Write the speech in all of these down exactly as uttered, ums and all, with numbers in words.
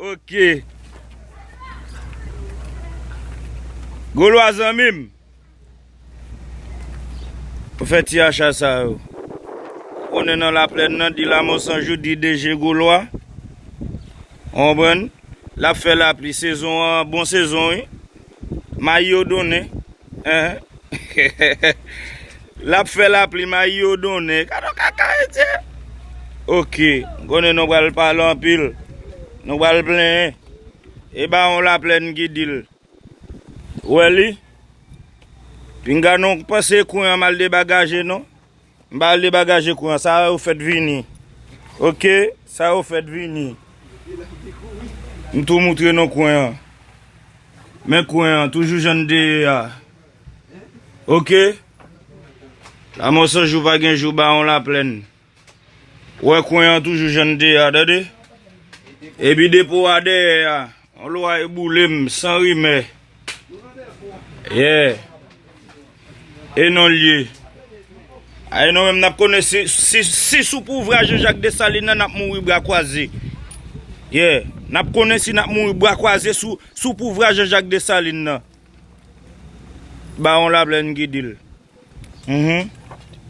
Ok. Golwa zanmi m. Ou fè ti acha sa yo. Konnen nan laplèn nan, di Lamò Sanjou, di D J Golwa. Ou konprann? L ap fè lapli. Sezon an, bon sezon, wi. Mayi yo donnen. Hein? L ap fè lapli, mayi yo donnen. Gade yon kaka, Etye. Ok. Konnen nou pral pale anpil. Nou pral plenyen. E Bawon Laplèn ki di l. Ou wè li? Pinga non, panse kwen an m al debagaje non. M pa al debagaje kwen an. Sa yo fèt vini. Ok? Sa yo fèt vini. M tou moutre nou kwen an. Men kwen an, toujou jan n te ye a. Ok? Lamò Sanjou pa gen jou, Bawon Laplèn. Wè kwen an toujou jan n te ye a, tande? Epi depo a dèyè a. Yon lwa e boule m, san rimè. Yeah. E non l ye. Ay, nou menm n ap konnen si, si, si sou pouvwa Jean Jacques Dessalines nan, n ap mouri bra kwaze. Yeah. N ap konnen si n ap mouri bra kwaze sou, sou pouvwa Jean Jacques Dessalines nan. Bawon Laplèn ki di l. Mhm.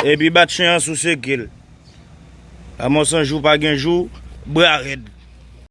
Epi bat chen an sou seke l. Lamò Sanjou pa gen jou, bra rèd.